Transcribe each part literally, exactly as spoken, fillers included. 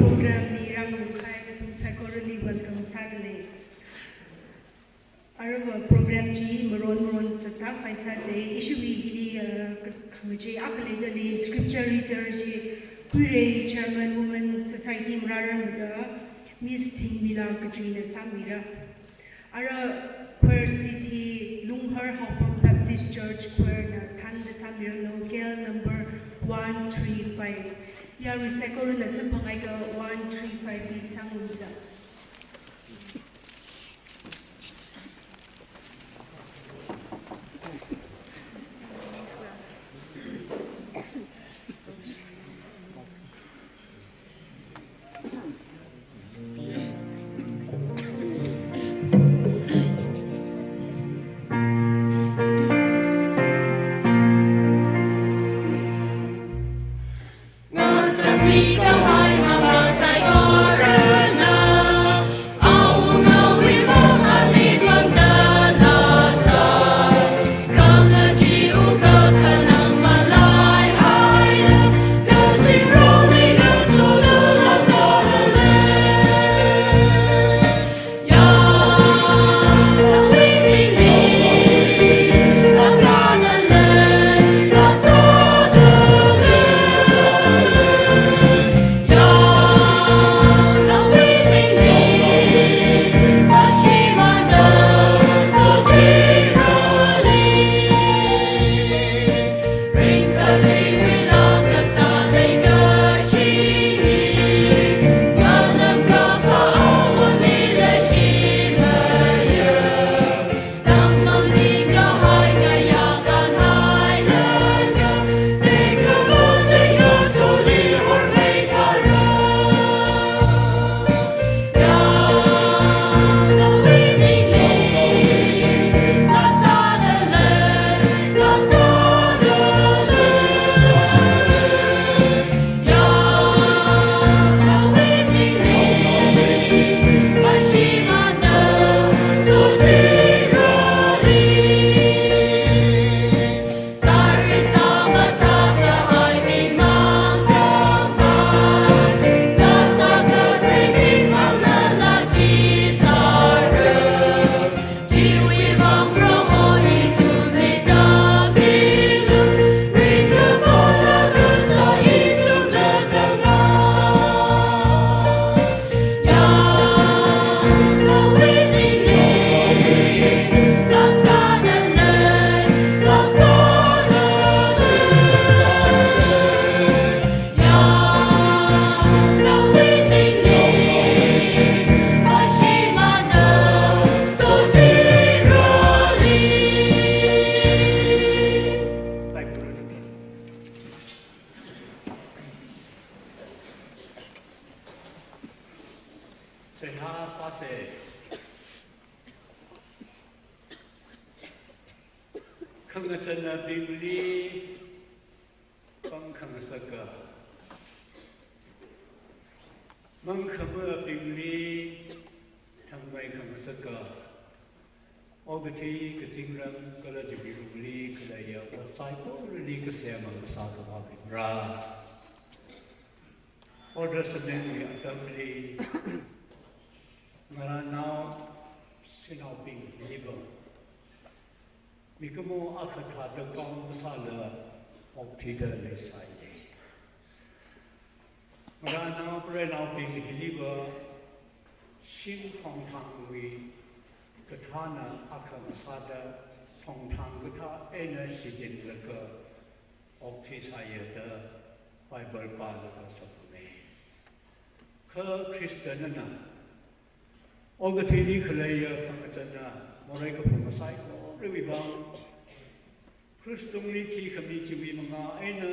Program li rāngarumkahai nathum saikorali welcome sādalei. Aruiva program chi maron maron zatda paisāsei, ishiwui hili, uh, ka-, khangachei akha leidalei, scripture reader chi Kuirei Chairman Women Society Marararmada Miss Thingmila Kachuina sāmira. Ara choir seat hi Lunghar Haopam Baptist Church Choir na thānda sāmiranu, K L number one three five. Yarui saikorana samphangakha one three five li sāngarumsa. Seihā sāsei. Khangachānabingli pāng khangasaka, mangkhamābingli thangmei khangasaka, okathui kazingram kala chiwui alungli khaleiya ot saikorali kasem mang kasā Akhava Varivara. Old Testament wui atamli ngarānao shanaobing hiliva mikumo akha thāda kaung kasāla okthuida leisāya. Ngarānao preinaobing hiliva shim thongthangwui kathāna akha ngasāda thongthang kathā eina shichinlaga okthuisāya da Bible pālaga samphanga. Kha Khristanana okathuili khaleiya khangachāna morei kaphung saikorawui vang Khristali thikhami chiwui manga eina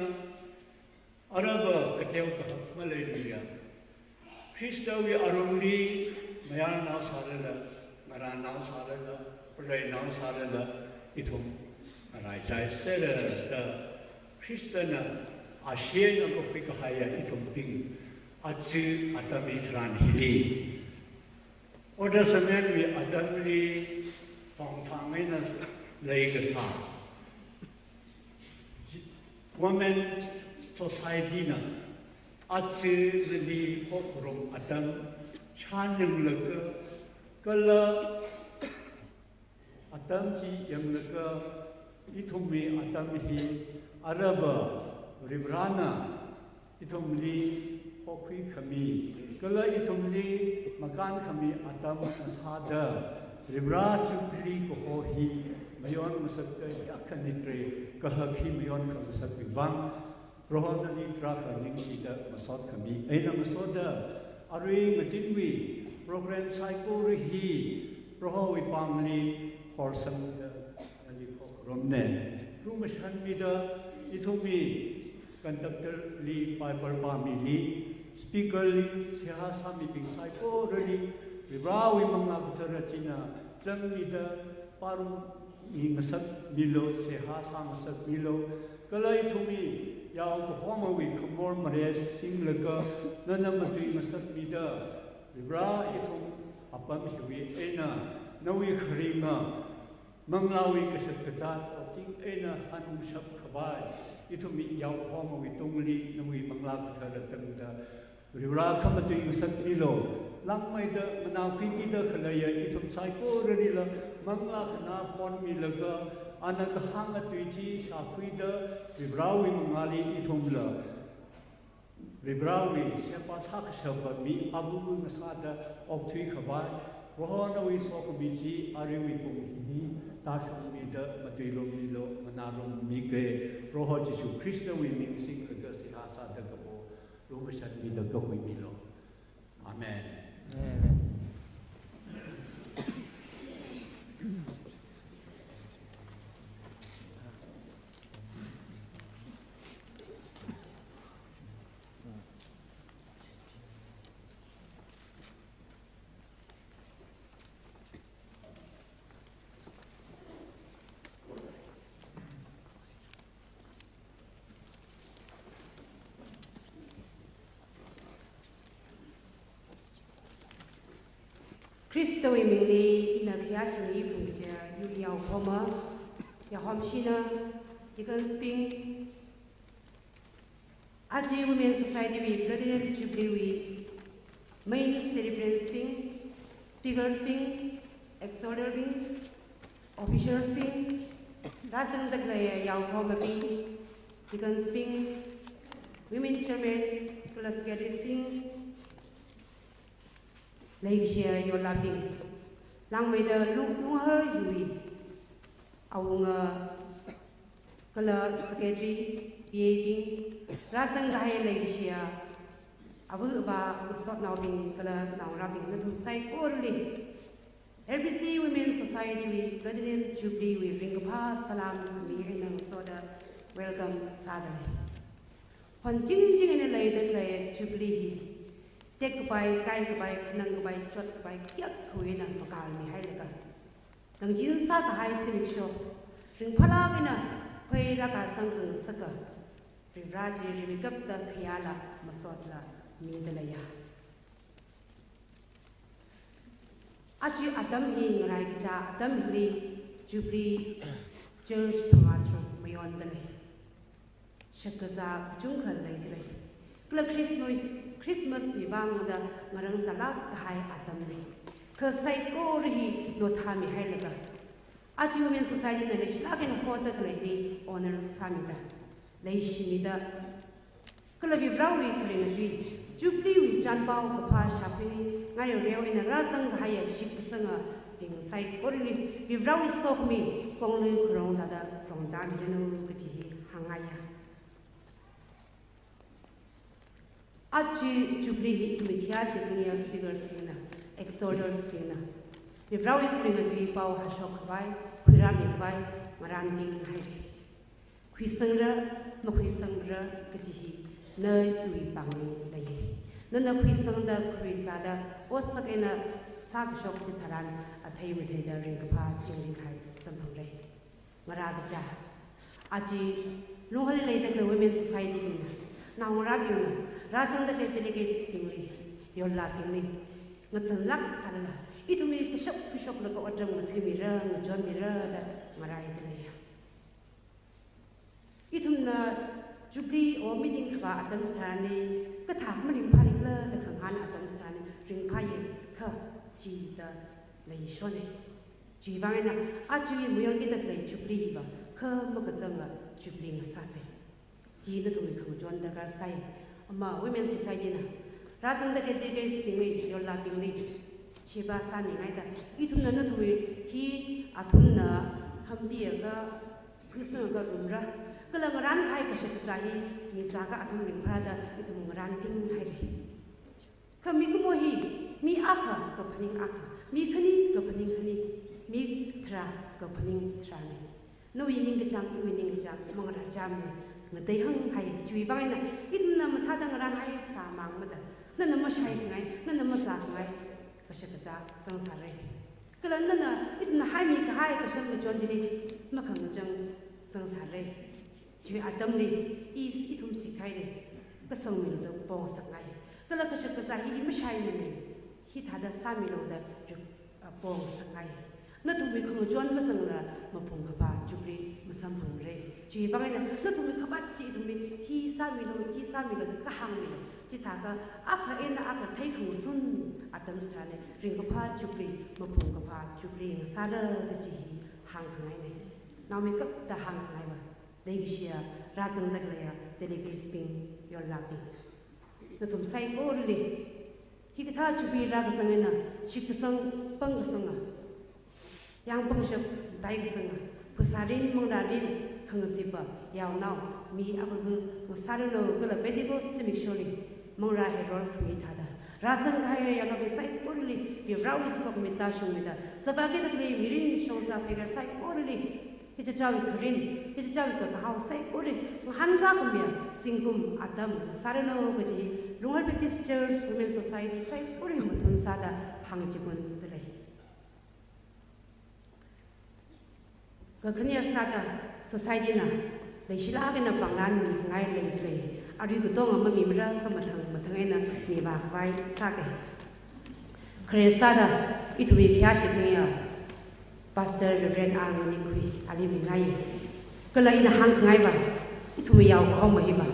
arava kateo kahak maleiluiya, Khristawui alungli mayarnao sālala, ngarānao sālala, preinao sālala, ithum ngaraichai sera da Khristana ashee eina makhuikahaiya ithumbing aja atam hitharan hili, Old Testament wui atamli thongthang eina leikasā Women Society na Aja nali hokharum atam shān yanglaga, kala atam chi yanglaga, ithumwui atam hi araba Varivarana ithumli hokhui khami, kala ithumli makān khami atam ngasāda, Varivara Jubilee kaho hi mayon ngasakda, yakha nitre kahak hi mayon khangasakmi vang, Proho nali tarākha ningshida masot khami eina ngasoda, arui ngazin wui program saikora hi Prohowui pāngli horsangda nali khokharumne. Lukhamashan mida ithumwui conductor li, piper pāmili, speaker li, seihā sāmibing saikorali, Varivarawui Manglā Kathara china zangmida pārumi ngasakmilu, seihā sāngasakmilu. Kala ithumwui yao kahomawui khamor marei singlaga, nana matui ngasakmida, Varivara ithum apam hiwui eina nawui kharinga, manglāwui kashak kazā thaoting eina hanungshap khavai, ithumwui yao kahomawui tungli nawui Manglā Kathara zangda, Varivara khamatui ngasakmilu. Langmeida nganākhuimida khaleiya ithum saikoralila manglā khanā phonmilaga, ana kahānga tui chi shākhuida, Varivarawui mangāli ithumla Varivarawui sheba sākashapa mi āva ngasāda okthui khavai, Proho nawui sokhami chi aruiwui pung hi tāshungmida matui lummilu, nganā lummige. Proho Jishu Khristawui ming singlaga seihā sāda kapo, lukhamashan mida kahuimilu. Amen. Amen. Khristawui mingli ina khayāshili phungkaja yui yao kahoma, yao kahomashina, deacons bing, aja Women Society wui Platinum Jubilee wui main celebrants bing, speakers bing, exhorter bing, officials bing, rāzangda khalei yao kahomabing, deacons bing, women chairman, kala secretaries bing, leikashiya yollābing, langmeida Lung-, Lunghar hiwui awunga kala secretary, P A bing, rāzangkahai leikashiya āva āvā, ngasotnaobing kala naongarābing, nathum saikorali L B C Women Society wui Platinum Jubilee wui ringkaphā salām khami eina ngasoda welcome sādalei. Hon chingching eina leida khalei Jubilee hi tekkapai, kaikapai, khanangkapai, chotkapai kayākhawui eina makalmihailaga, langchin sākahai zimiksho ringphālāk eina hoi rākarsang khangasaka Varivara chi rimeikapta khayāla masotla midaleiya. Aja atam hi ngarai kacha atam hili Jubilee Church phangā tharuk mayondalei. Shakazā kachungkha leidalei. Kala Christmas, Christmas wui vangda ngarāngzālāk kahai atamli, kha saikora hi nothāmihailaga, aja Women Society na leishilāk eina hoda khaleili honor sāmida, leishimida, kala Varivarawui kharinga tui, Jubilee wui chānpao kaphā shākhui, ngareoreo eina rāzangkahaiya shitkasangabing saikorali Varivarawui sokhami kongli kharong thāda rongtāmiranu kaji hi hāngngaiya. Aja Jubilee hi ithumwui khayāshi khaniya speakers bingna, exhorters bingna, Varivarawui kharinga tui pao hāshok khavai, khuirāmi khavai, ngarānming haire. Khuisangra, makhuisangra kaji hi nawui pāngli leiye. Nana khuisangda, khuirizāda, otsak eina sākashok chitharan athei matheida ringkaphā chingri kahai samphangra. Ngarā kacha, aja Lungharli leida khalei Women Society bingna, naongarābingna, rāzangda khalei delegates bingli, yollābingli, ngazanlāk sālala, ithumli kashok khuishoklaga otram ngathāmira, ngachonmira da ngarāidalei. Ithumna Jubilee or meeting khavā atam tharanli, Kathā maringphālikhala da khangahān atam sāni, ringphāya kha chida leishona. Chiwui vang eina, aja mayonki da khalei Jubilee hiva kha makazanga Jubilee ngasāsa. Chi nathumwui khangachon darkar sai. Ama Women Society na rāzangda khalei delegates bingli, yollābingli, sheba sāmingaida, ithumna nathumwui hi athumna hampiakha, khuisangakha rumra, kala ngarānkahai kashak kazā hi mizākha athum ringphāda ithum ngarānpinghaira. Kha mikumo hi, mi akha kaphaning akha, mi khani kaphaning khani, mi tharā kaphaning tharāna. Nawui ningkachāng, iwui ningkachāng mangarāchāmana, ngateihānghai. Chiwui vang eina, ithumna mathāda ngarānhai sāmangmada, nana mashaikhangai, nana mazākhangai kashak kazā zangsāra. Kala nana, ithumna haimikahai kashan kachon chili makhangachang zangsāra. Chiwui atamli, i, ithum sikhaira, kasangmiluda pongasakngai. Kala kashak kazā hi i mashaimana, hithāda sāmiluda rik-, a, pongasakngai. Nathumwui khangachon mazangla maphung kaphā Jubilee masamphangra. Chiwui vang eina nathumwui khavat chi ithumli hi sāmilu, chi sāmilu da kahāngmilu. Chithākha akha eina akha theikhangasun atam chithāna, ringkaphā Jubilee, maphung kaphā Jubilee ngasāra kaji hi hāngkhangaina. Naomeikapta hāngkhangaiva, leikashiya rāzangda khaleiya delegates bing, yollābing, nathum saikorali, hikathā Jubilee rākazang eina, shitkasang, pangkasanga, yāng pangshap, taikasanga, phasārin, manglārin, khangazipva, yaonao, mi akha ngasāranu, kala Pentecost zimiksholi manglā Herod khami thāda rāzangkahai yangabing saikorali, Prohowui sokmida shungmida, zāvāki da khalei mirin shongza pheikar saikorali, ichichāwui kharin, ichichāwui kakahao saikora ngahānkā khamiya zingkum atam ngasāranu kaji Lunghar Baptist Church Women Society saikora mathun sāda hāngchikunda lei. Kakhane sāda society na leishilāk eina panglan mikhangai leida lei. Arui katonga mamimara, kha mathang mathang eina mivākhavai sāga. Khare sāda ithumwui khayāshi khangayā Pastor Reverend R Nganikhui ali mingai. Kala ina hāngkhangaiva, ithumwui yaokahoma hiva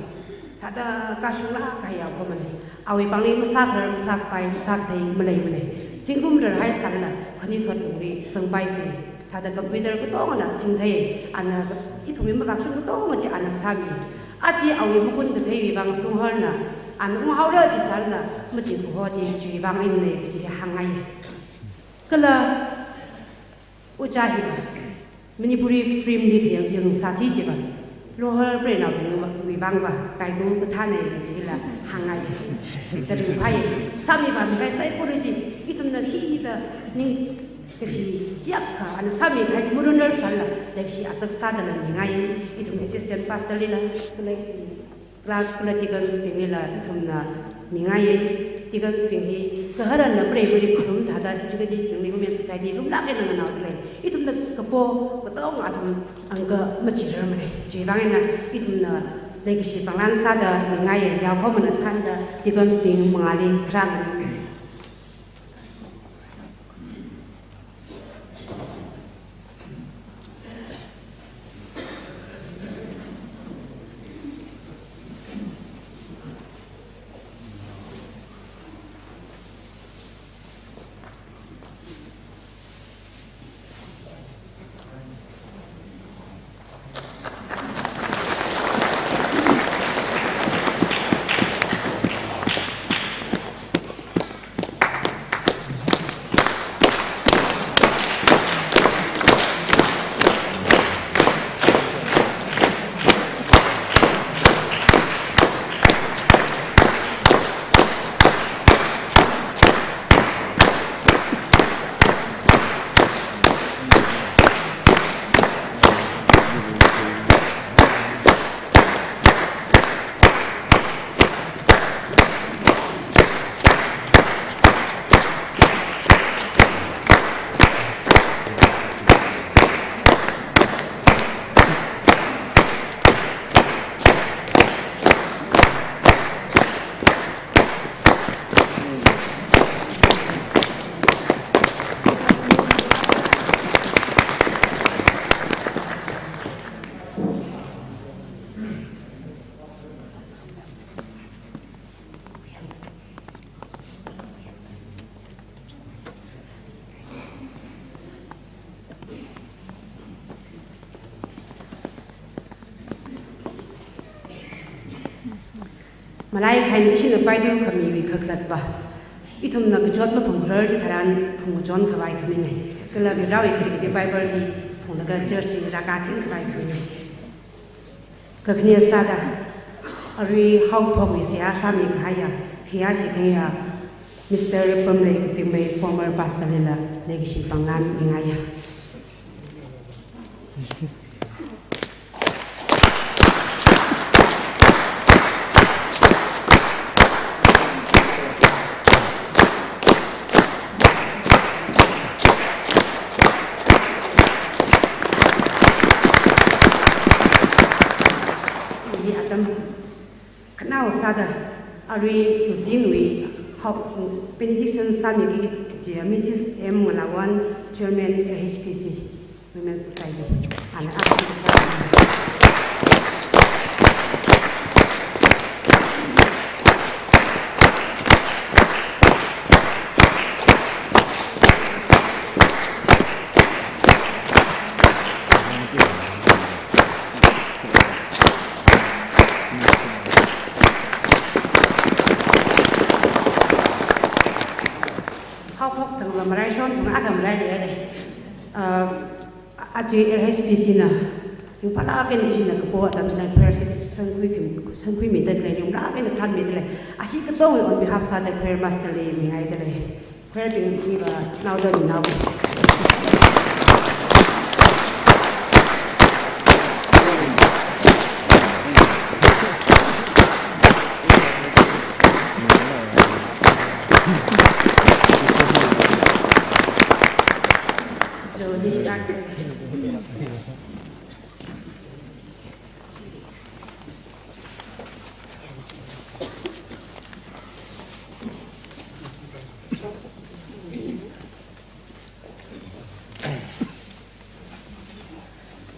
thāda kashunglāk kahai yaokahomana. Awui pāngli masākharar, masākapai, masākathei maleimana. Zingkum rarhai sālala khanuithot lungli zangpaimana. Thāda computer katongana singthei, ana ithumwui makakshung katonga chi ana sāmi. Aja awui makun katheiwui vang Lungharna ana unghaora chi sālala maching kaho chi chiwui vang eina kaji hāngngai. Kala ojā hiva Manipuri film li yang, yangsāsi chiva, Lunghar preinaobingwui vangva kaiku kathāna kajila hāngngai. Sāringphāya, sāmipamikahai saikora chi ithumna hithāda ningkashi chiyākha ana sāmikahai chi marunar sālala, leikashi achak sādala mingai, ithum assistant pastor lila, kala ithum clerk kala deacons bing lila ithumna mingai. Deacons bing hi kaharana preiva̱li kharum thāda, educative bingli Women Society lumlāk eina nganaoda lei. Ithumna kapo katonga athum angka machirarmana. Chiwui vang eina ithumna leikashi panglan sāda mingai, yaokahomana thānda deacons bing mangāli kharā. Malaikahaina ishina paidu khamiwui kakhalatva ithumna kachot maphungrar chitharan phungkachon khavai khamina. Kala Varewui khari khari Bible hi phunglaga church li rākaching khavai khamina. Kakhane sāda, arui haophokwui seihā sāmikahaiya, khayāshi khayā, Mister Pamrei Kazingmei, former pastor lila leikashi pāngngān mingaiya. Hi atam khanao sāda, arui ngazinwui hao benediction sāmiki kajiya Missus M Ngalawan, Chairman L H P C. Women Society. Ana ask you to come. Haophok tangla maraishon thung atam rai rai rai. Uh, Aja L H P C na, ringphālāk eina ishina kapo atam chitharan prayer sangkhui khim, sangkhuimida khalei, ringlāk eina thānmida khalei. Ashi katongwui on behalf sāda choir master li mingaida lei. Choir bing hiva naoda minao.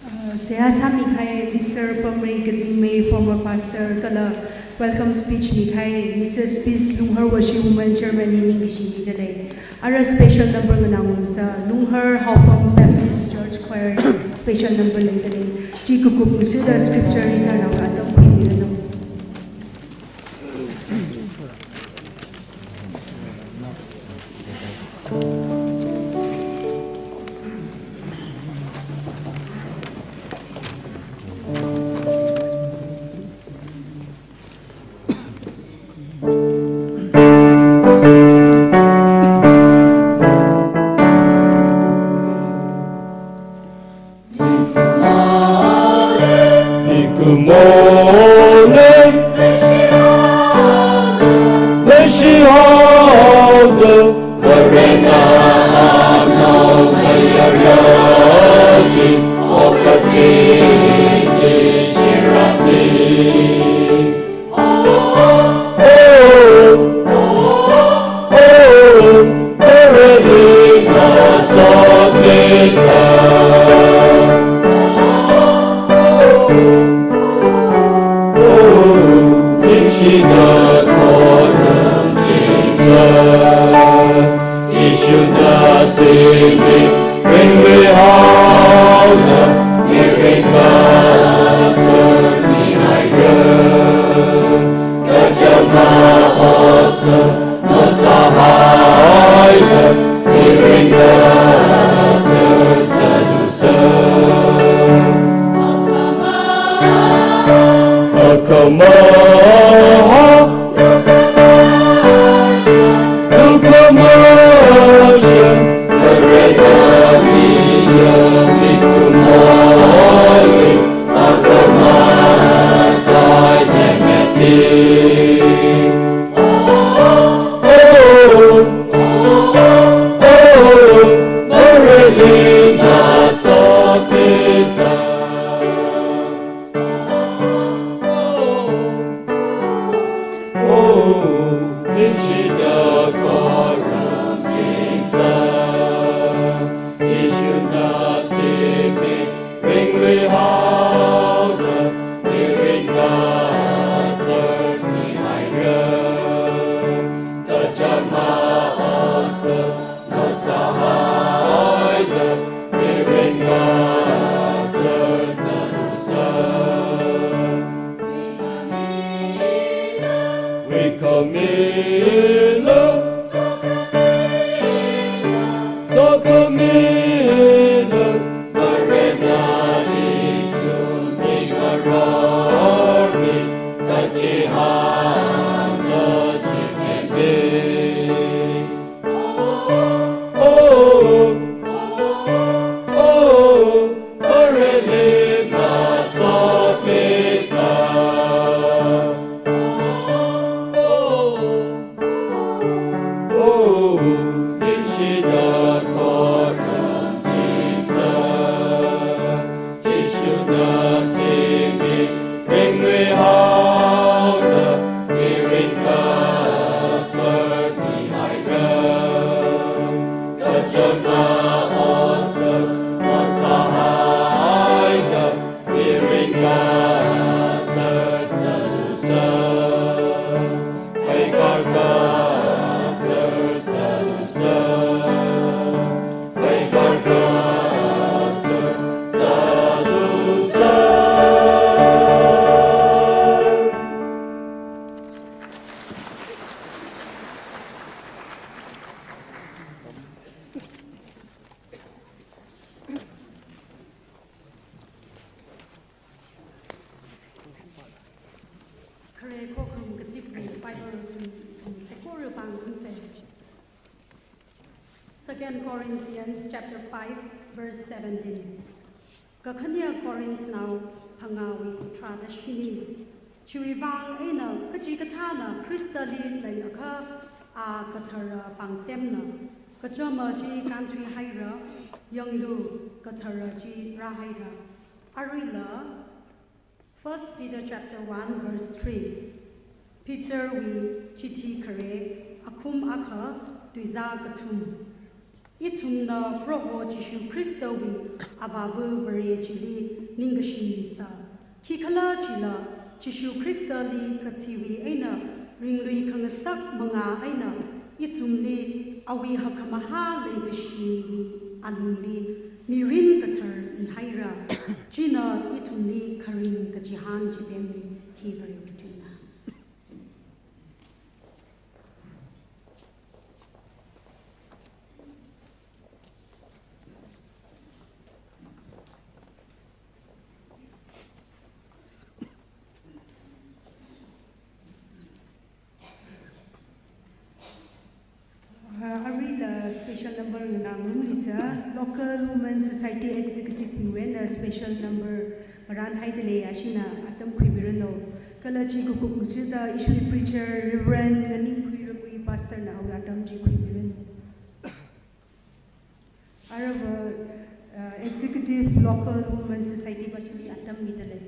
Uh, seihā sāmikahai Mister Pamrei Kazingmei, former pastor, kala welcome speech mikahai Missus Peace Lunghar, Washi Women Chairman li ningkashi mida lei. Ara special number nganāngarumsa, Lunghar Haopam Baptist Church Choir special number leida lei. Chi kakup ngasoda scripture reader na atam khuimiranu. Second Corinthians chapter five, verse seventeen. Kakhane Corinth nao phangāwui tharāda shini. Chiwui vang eina kachikathāna Khristali leiakha, a kathara pāngsemna. Kachama chi kānthuihaira, yanglu, kathara chi rāhaira. Aruila, First Peter chapter one verse three. Peter wui chithi khare, akhum akha, tuizā kathum. Ithumna Proho Jishu Khristawui Avāva Vare chili ningkashi misa. Khikhalajila Jishu Khristali kathiwui eina ringlui khangasak manga eina ithumli awui hakkhamahā leikashiwui alungli mirin kathar mihaira. China ithumli kharing kachihān chipemli hi Varewui tuina. Uh, aruila special number nganāngarumlisa, Local Women Society Executive wui eina special number ngarānhaida lei, ashina atam khuimiranu. Kala chi kakupna chida ishiwui preacher Reverend Nganingkhuirangwui pastor na awui atam chi khuimiranu. Aruiva, uh, Executive Local Women Society pa chili atam mida lei.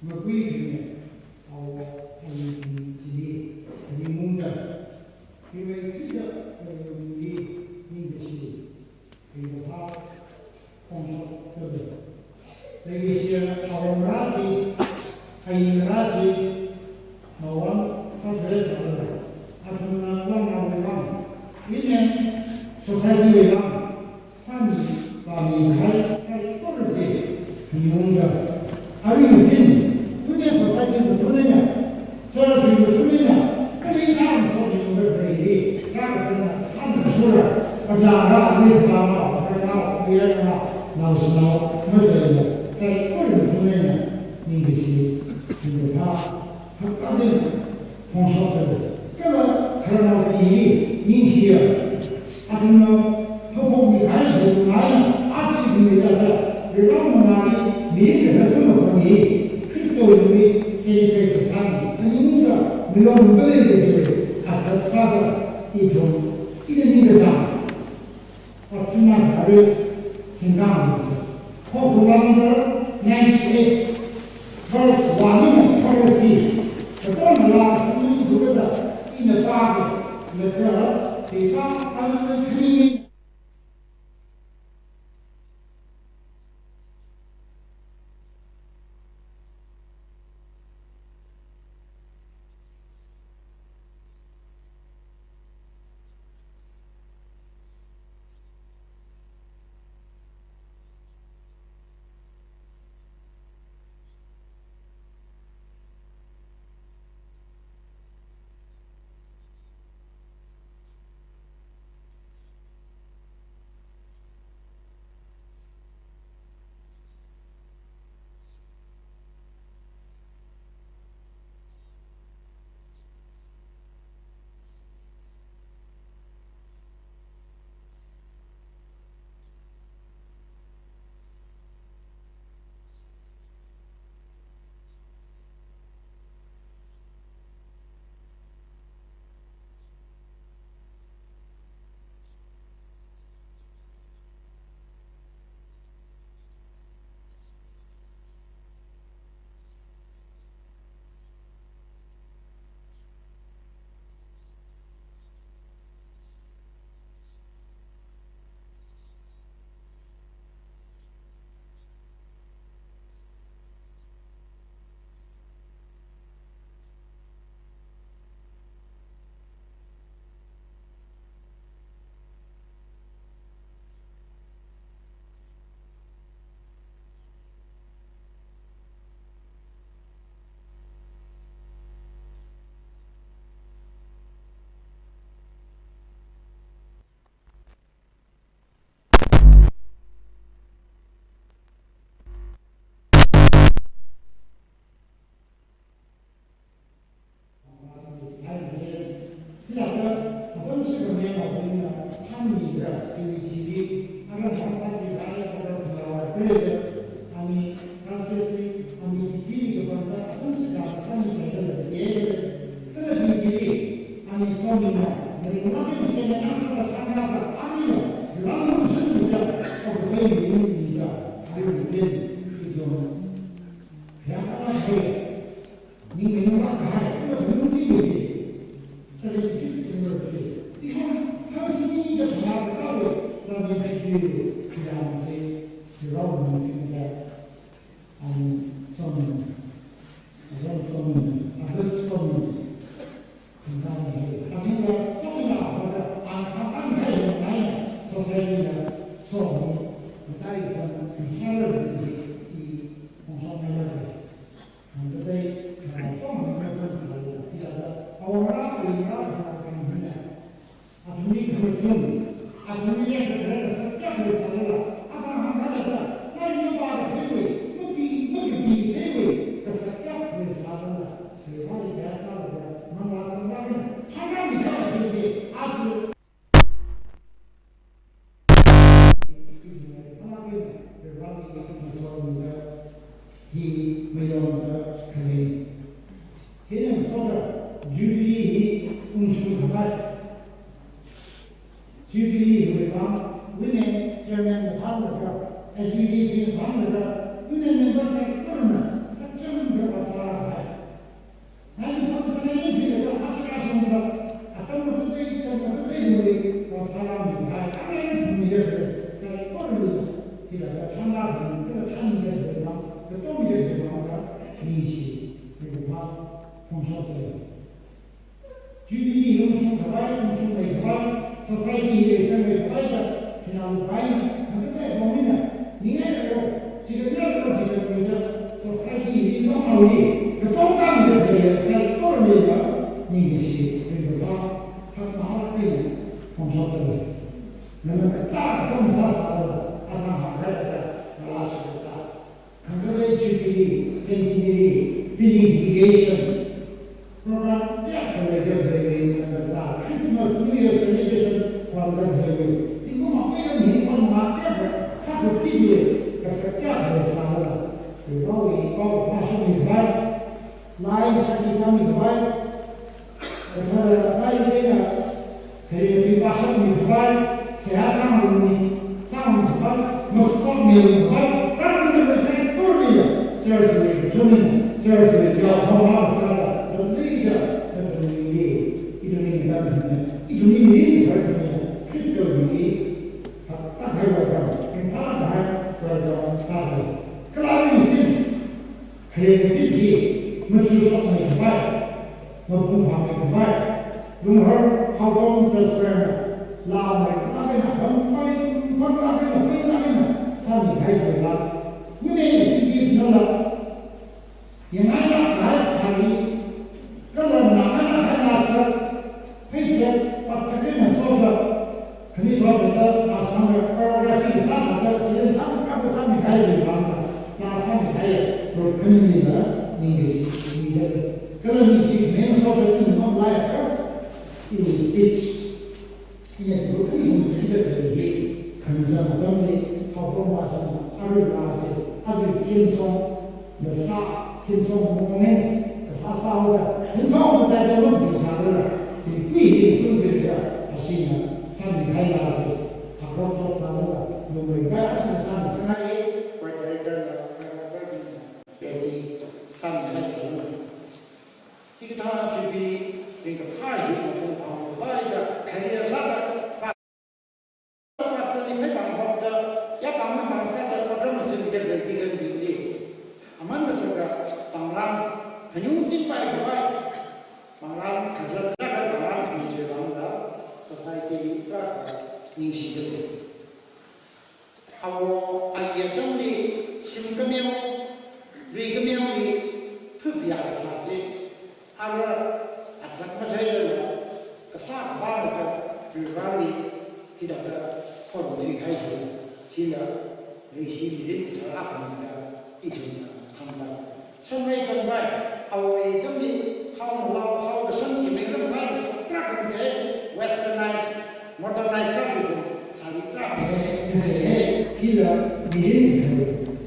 Makui kane, awo, ayi chili, ani mungda, hiwui tida, ayi mungli, ningkashi, kayida pha, khongshok, tazai. Legacy, awo marachi, ayi marachi, mawang, sāthei sāda, athumna, wana, wana, women, society, wana, sāmi, pāmi, hai, saikora chi, miyungda. Arui zin, tune society muthuneina, church muthuneina, kali kam so miyungda dai ri, kakazina, kam sura, kaja ra, ni pa ma, pa ma, pa ya ma, nao sānao, madaina, saikora muthuneina, ningkashi, ningkapha, hakadin, khongshok tazai. Kala khararnaobing hi ningshiya. Athumna haophokmi kahai haophokmi kahai, aja ithumwui thāda, Varewui mangāli, mirin kathar samphangmi, Khristawui tungli, celebrate kasāmi, ani mungda, mayonda leikashi, aja sāda, ithum, ina ningkachāng. Athumna kare singkang masa. Kho Proverb number ninety-eight, verse one, verse three. Katonga la singmi dukada ina pāka, laga peka ang khanini. Chilaka, atam shikam yang awin na, tham ni ra, chiwi chiwi, ara masa ki daya pada thulawa kre, ami Francis ni, ami chichi ni kapanta, atam shikam tham ni sa kala ye, kala chiwi chiwi, ami somi na, ni mula ki ni kena nasa ka tham na ka, ami na, rang lung shen ni ja, o kwe ni ni ja, ari ni zen, ki jong. Yang ala kwe, Ning ning lak kahai, kala ning ning ning ning. Seventy-fifth anniversary. Chi hon, hon sini da phana da kawe, la ning chi pi, kiyam chi, kirau ning sini da. Ani somi, awan somi, awas somi. Khandang he, kami la somi la, wada, ang khandang he, nai, society la, somi, matai san, misalar chi, i, kong somi la. Hāngdalei, khararnaobing hāngdalei sālala, hithāda, awongarā, ayingarā, khararnaobing hina. Athumli khamashung, athumli lei khararnao kasā kayākha leisālala, athang hāngkahai thāda, lai mapākatheiwui, mapi, makapi katheiwui, kasā kayākha leisālala, khararnaobing seihā sālaga, manglā zanglākna, thangkha mikha kathei chi, aja Hi mayonda khalei. Hina soda Jubilee hi ungshung khavai. Jubilee hiwui vang, women chairman na thānlaga, S E D P na thānlaga, women member saikorana, sāchangda ningshi, ringkaphā phongshokdalei. Jubilee ungshung khavai, ungshungmei khavai, society hi leisangmei khavai da, sinā luphaina, khangateibingna, ningyāng ro, chikateo ro, chikateo da, society hi nonghaoli, katongkān da leiya, saikorali da, ningshi, ringkaphā, phap mahaklāk eina phongshokdalei. Ngalāng kazā atam sāsālala, atam hāngkahai thāda, ngalāshap kazā. Khangatei Jubilee, Centenary, building dedication, program kayākha leida khaleiwui ngalāng kazā, Christmas, New Year celebration, program kayākha leida khaleiwui. Zingkum akha eina mi pangmei kayākha sākhuiluiwui, kasā kayākha leisālala. Iwui pao, iwui pao, pāshokmi khavai, lairik shākhui sāmi khavai, kathara lairik eina, khareli pāshokmi khavai, seihā sāngarummi, sāngarummi khavai, masotmi khavai, rāzangda saikorali, church wui kathumna, church wui yaophok sāda, lamluida, nathumli, ithumli ningkatang khami, ithumli mirin kharkhami, Khristawui mirin, hakkahai welcome, ringphākahai welcome sāda. Kala mi ching, khareli kazip hi, machukshokmi khavai, mapung phāmi khavai, Lunghor Haopam Church Choirna, laa maringlāk eina, pam, pam, pamlāk eina, pailāk eina, sāmihai thuilāk. Women executive nala, yangngailāk kahai sari, kala nganākahai laa sā, pheichot, patsak eina soda, khani thotda, tāsangda, choreography sāda, chithāda, kha sāmihai thuilākna, laa sāmihai, group khanili la, ningshi, ningshi, kala ningshi, main soda, ina mamalaikha, ina speech. Ina group hi hung hida khalei hi, khangasan atamli, Haopam Pastorna, arui laa chi, arui theme song, na sā, theme song moments, kasā sāhaoda, theme song kathāda lungpi sāda, tuikui hi sungpida, ashina, sāmihai laa chi, akhok thot sāda, lungmei kai ashina sāmi sāngai, choir directorna, choir directorna, ready, sāmihai sāda. Hikathā Jubilee ringkaphā hi mapung phāmei khavai da, khareli sāda, pa-, pastor li mapang hokda, yapang mapang sāda, program athum da, da, da, da, da. Aman masāda, panglam, phaningungching pai khavai, panglam, kazat, kazat, panglam, kami je bangda, society li, ka, ka, ningshida. Awo ayi atamli shim kameo, lui kameoli, phapya kasā chi, ara azak matheilala, kasā kavā laga, Varivarali, hithāda khorumthuihai hi, hila, leishi mirin kathar akhana da, ithumna hāngda. Shanrei khambai, awui atamli, hao ngalao, hao kashan khimei khambai, tarākha chi, westernized, modernized sākhui, sāli tarākha chi, hila mirin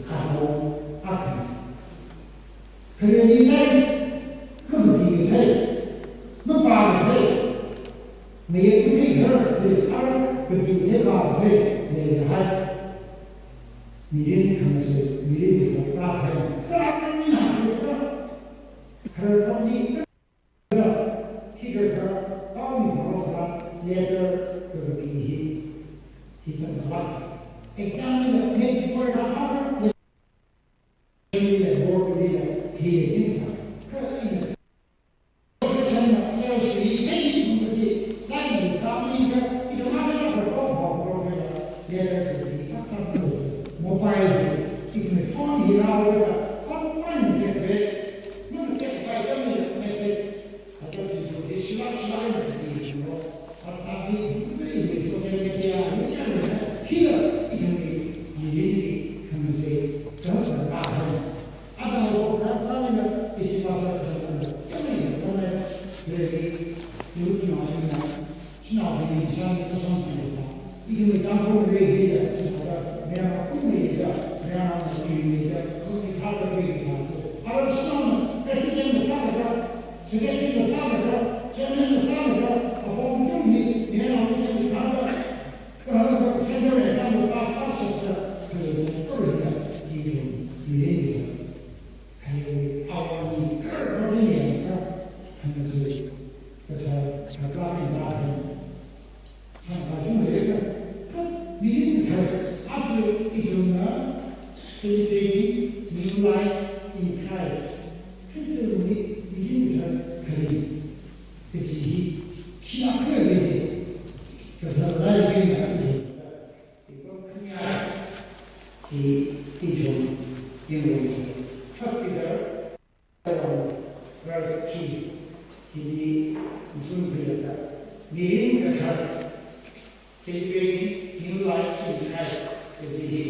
kathar, awo, akhana. Khareli lairik, makapi kathei, mapā kathei, mayek kathei kharar chi, ara kapi kathei pā kathei, leihai. Mirin khangachei, mirin kathar tarākha. Tarākha mina chi kha. Khararpamli kha. Hikathā, pao mi khararpam, letter, kakapi hi. Hi zangda lāsa. Exam li la, matric board na thāda, letter li la, board li la, hi le jingsa. Kha ina. Session na, church li, thei kum kachi, lairik li, pamli ka, ithum akha na, pao, pao, pao, pao, letter, kakapi, aksang, mobile, ithumwui phone hi rālaga, phone man check ve, man check pai, kami message, kakapi, kakapi, shilak, shilak, kakapi, kakapi, WhatsApp li, kakapi, social media, social media, hila, ithumwui, mirinli, khangachei, kha, kha, kha, kha. Atam awo sāsālala, ishi pastor sāsālala, kami, kami, ready, singki na, na, shanao bing shan, shan sāsā. Ithumwui Tangkhul ready da, sāda, mayarnao ungmeida, mayarnao chuimeida, kami thāda ready sāsā. Ara shanao, president na sālaga, secretary na sālaga, chairman na sālaga, apong chungli, mayarnao chungli thāda, Kha, kha, Sunday exam pass sāshapta, kha, sākora hina, ithum, mirin hina. Kha, awo hi, kha, kha, kha, kha, kha, kha, kha, kha, kha, kha, kha, mirin hina. Aja ithumna celebrating new life in Christ. Khristawui mirin kathar khalei kaji hi khi akhana kaji, kathar lai kanya ithum, tingpam khanya hi ithum yangrumsa. First Peter, verse three hili ngasungkhuilaga, mirin kathar, celebrating new life in Christ kaji hi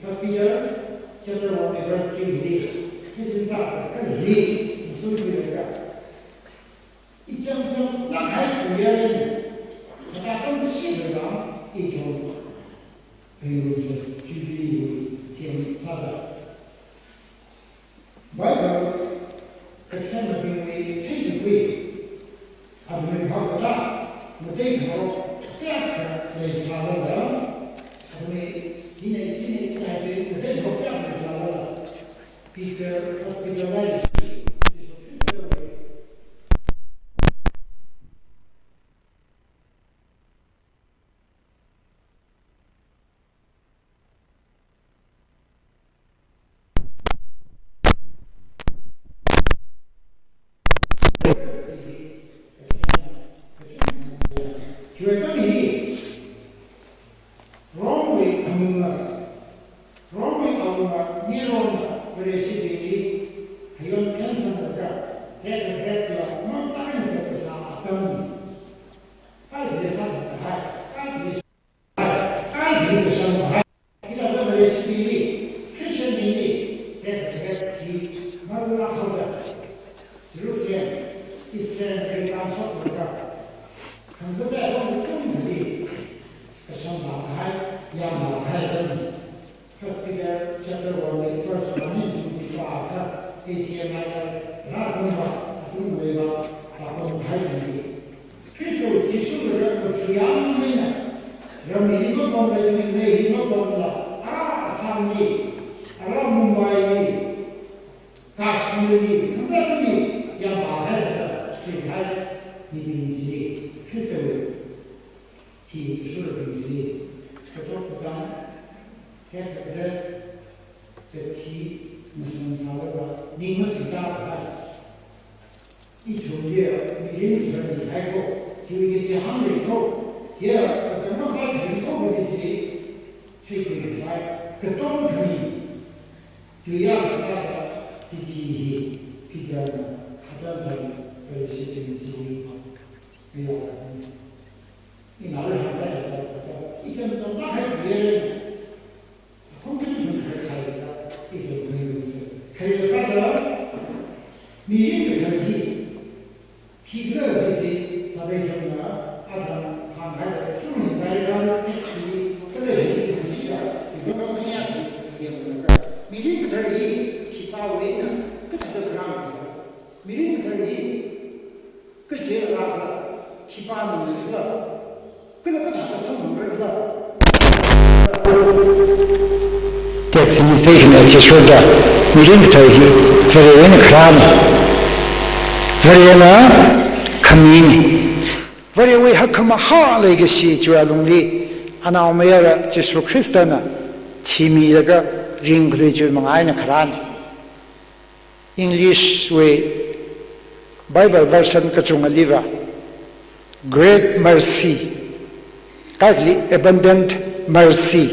First Peter chapter one verse three hili, Christian sa kali ngasungkhuilaga, icham cham lakhai kuyaren, kata kam shi bela ithum, ayurumsa Jubilee wui theme sāda. Bible kathemabingwui theikakhui, athumwui phap kata matei kharok kayākha leisālala, athumwui hina china china chi matei kharok kayākha leisālala, Peter, First Peter lai, Jishu Khristawui Romewui khamungna, Romewui awunga Nerona Vareshibingli khayon khansanglaga, ret ret la mang takan zat kasā atamli, kai khalei sāthat kahai, kai khalei, kai khalei kasāng kahai. Hithāda Vareshibingli, Christianbingli, ret ret hi marla haoda, Jerusalem, Israel khalei tamshok laga, khangda dai hong chungthali kasāng kahai, yāng kahai atamli, First Peter chapter one verse one and two chi pākha, Asia Minor rākahoma, atung leiva, pākahai ni. Khristawui Jishuli rākapam yangmina, ram hi mapamla, ram hi mapamla, ara Assam li, ara Mumbai li, Kashmir li, khangatei li, yāng kahai thāda, thihai, mibing chili, Khristawui chi shurabing chili, kathok kachāng, hek hek hek, kachi, masung sālaga, ning masuita kahai. Ithumli mirin kathar mihaiko, hiwui kachi hānglei ko, hiya, kathar mapai thari ko kaji chi, theikhuipai, katong khami, tuiyang sāda, chithi hi, Peterna, atam sāda, Vareshibing chili, miya, ina le hānglei, icham cham lakhai kuyaren, akhum kali ithum khaikhaida, ithum khairumsa. Khaisāda, mirin kathar hi, khi khala kaji chi, thāda ithumna, athang hānghaida, chungli American taxi, kala hi, hi sisa, ithum kanya, yanglaga. Mirin kathar hi, khipāwuina, kathāda kharang, mirin kathar hi, kaje rākhala, khipāna leikhala, kala kathāda samphangrakhala. Text citation aja shurda, mirin kathar hi Varewui eina kharāna. Varena khamina. Varewui hakkhamahā leikashi chiwui alungli, anaomayara Jishu Khristana thimilaga ringkhalui chiwui manga eina kharāna. English wui Bible version kachungaliva, Great Mercy, kaikhali Abundant Mercy,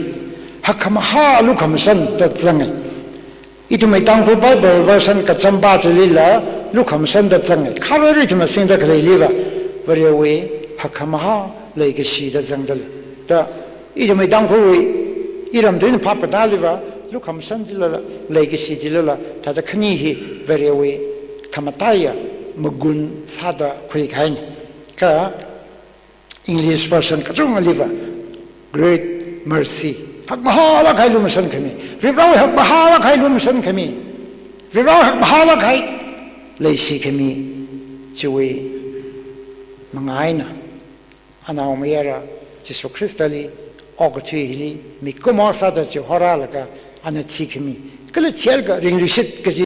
hakkhamahā lukhamashan da zanga. Ithumwui Tangkhul Bible version kachamba chilila lukhamashan da zanga. Khararui ithumna singda khaleiliva, Varewui hakkhamahā leikashi da zangda lei. Da ithumwui Tangkhulwui, iramda ina phap katāliva, lukhamashan chilala, leikashi chilala, thāda khani hi Varewui khamataiya magun sāda khuikahaina. Kha English version kachungaliva, Great Mercy. Hakmahālāk kahai lumashan khami. Varewui hakmahālāk kahai lumashan khami. Varewui hakmahālāk kahai leishi khami. Chiwui manga eina, anaomayara Jishu Khristali okathui hili mikumo sāda chihorālaga ana thikhami. Kala thihailaga ringluishit kaji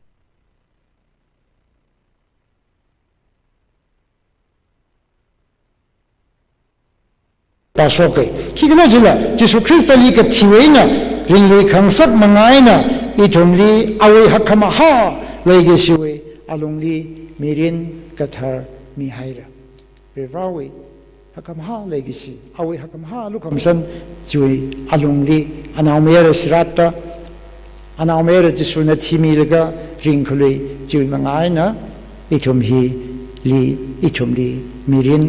pāshoka. Khikhala jila, Jishu Khristali kathiwui eina ringlui khangasak manga eina ithumli awui hakkhamahā leikashiwui alungli mirin kathar mihaira. Varivarawui hakkhamahā leikashi, awui hakkhamahā lukhamashan chiwui alungli, anaomayara shirātta, anaomayara Jishuna thimilaga ringkhalui chiwui manga eina ithum hili, ithumli mirin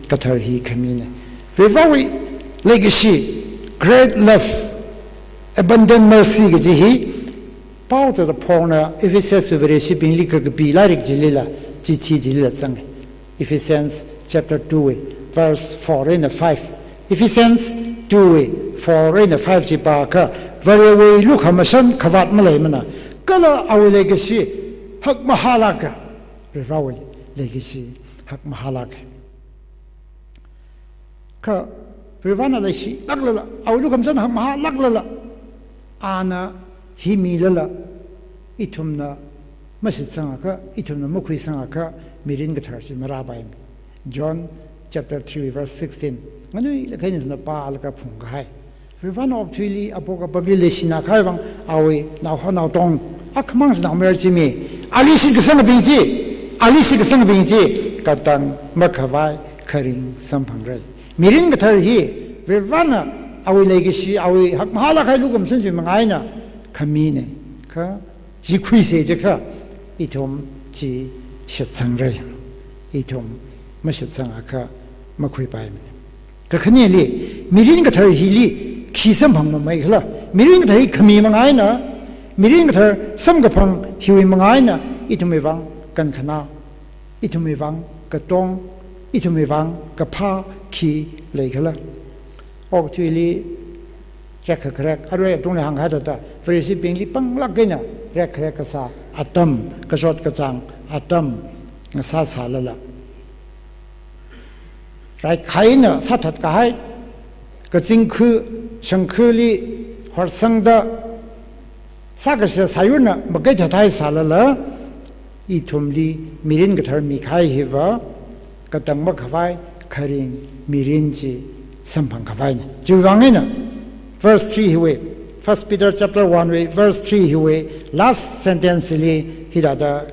kathar hi khamina. Varivarawui leikashi, great love, abundant mercy kaji hi Paul Chithāphongna Ephesus Vareshibingli kakapi lairik chilila, chithi chilila zanga. Ephesians chapter two wui verse four eina five. Ephesians two wui four eina five chi pākha, Varewui lukhamashan khavāt maleimana, kala awui leikashi hakmahālāka. Varivarawui leikashi hakmahālāka. Kha Varivarana leishilāklala, awui lukhamashan hakmahālāklala, ana hi milala, ithumna mashitsangakha, ithumna makhuisangakha, mirin kathar chi marāpaimana. John chapter three verse sixteen. Nganuilakha ina ithumna pālaga phungkahai. Varivarana okathuili, apok apakli leishina kahai vang, awui naoho naotong akhamang chi naomayara chi mi. Ali shitkasangabing chi, ali shitkasangabing chi katang makhavai kharing samphangra. Mirin kathar hi Varivarana awui leikashi, awui hakmahālāk kahai lukhamashan chiwui manga eina khamina. Kha chi khuisa jiakha, ithum chi shitsangra. Ithum mashitsangakha makhuipaimana. Kakhaneli, mirin kathar hili khi samphangmamei khala? Mirin kathar hi khami manga eina, mirin kathar samkaphang hiwui manga eina, ithumwui vang kankhana, ithumwui vang katong, ithumwui vang kaphā khi lei khala? Okathuili rekkharek, arui atungli hāngkahai thāda, Vareshibingli panglāk eina rekkharek kasā atam, kachot kachāng atam ngasāsālala, raikhaina sāthat kahai, kazingkhu shangkhuli horsangda, sākashā sāyurna makaithat haisālala, ithumli mirin kathar mikahai hiva katang makhavai kharing mirin chi samphang khavaina. Chiwui vang eina verse three hiwui, First Peter chapter one wui verse three hiwui last sentence li hithāda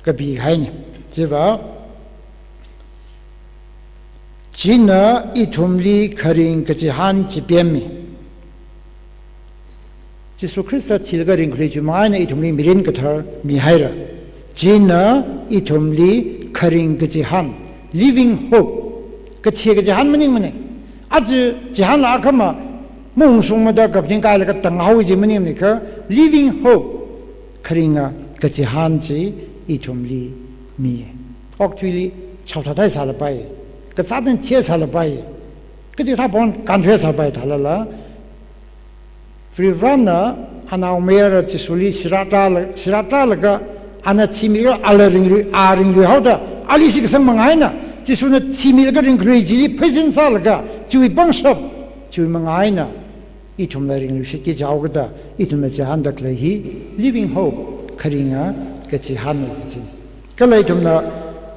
kapi kahaina. Chiva, china ithumli kharing kachihān chipemmi. Jishu Khrista thilaga ringkhalui chiwui manga eina ithumli mirin kathar mihaira. China ithumli kharing kachihān, living hope, kathi kachihān maningmana. Aja chihānla akhama maungshungmada kaphaning kailaga tanghaowa chi maningmana kha, living hope, kharinga kachihān chi ithumli mi. Okathuili shaothat haisālapai, kazāt eina thihaisālapai, kachikathā pon kānthuihaisāpai thālala, Varivarana anaomayara Jishuli shirātala-, shirātālaga, ana thimilaga ala ringlui, a ringluihaoda, ali shitkasang manga eina, Jishuna thimilaga ringkhalui chili pheisin sālaga, chiwui pangshap, chiwui manga eina ithumla ringluishitki jihaokida, ithumna chihānda khalei hi living hope, kharinga kachihānna kachi. Kala ithumna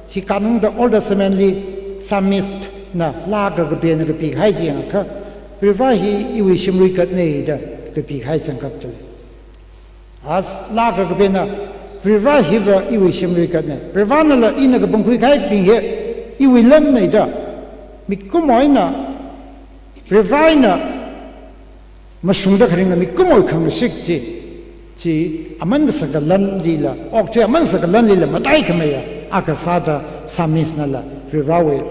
chi kanungda Old Testament li psalmist na laa kakapena kapikahai chi yangakha, Varivara hi iwui shimluikatna da kapikahai zangkap chili. As laa kakapena, Varivara hiva iwui shimluikatna. Varivaranala ina kapangkhui kahaibing hi iwui lanna da. Mikumo eina, Varivara eina mashungda kharinga mikumowui khangashik chi, chi aman kasaka lanlila, okathui aman kasaka lanlila mataikhameiya akha sāda psalmist nala Varivarawui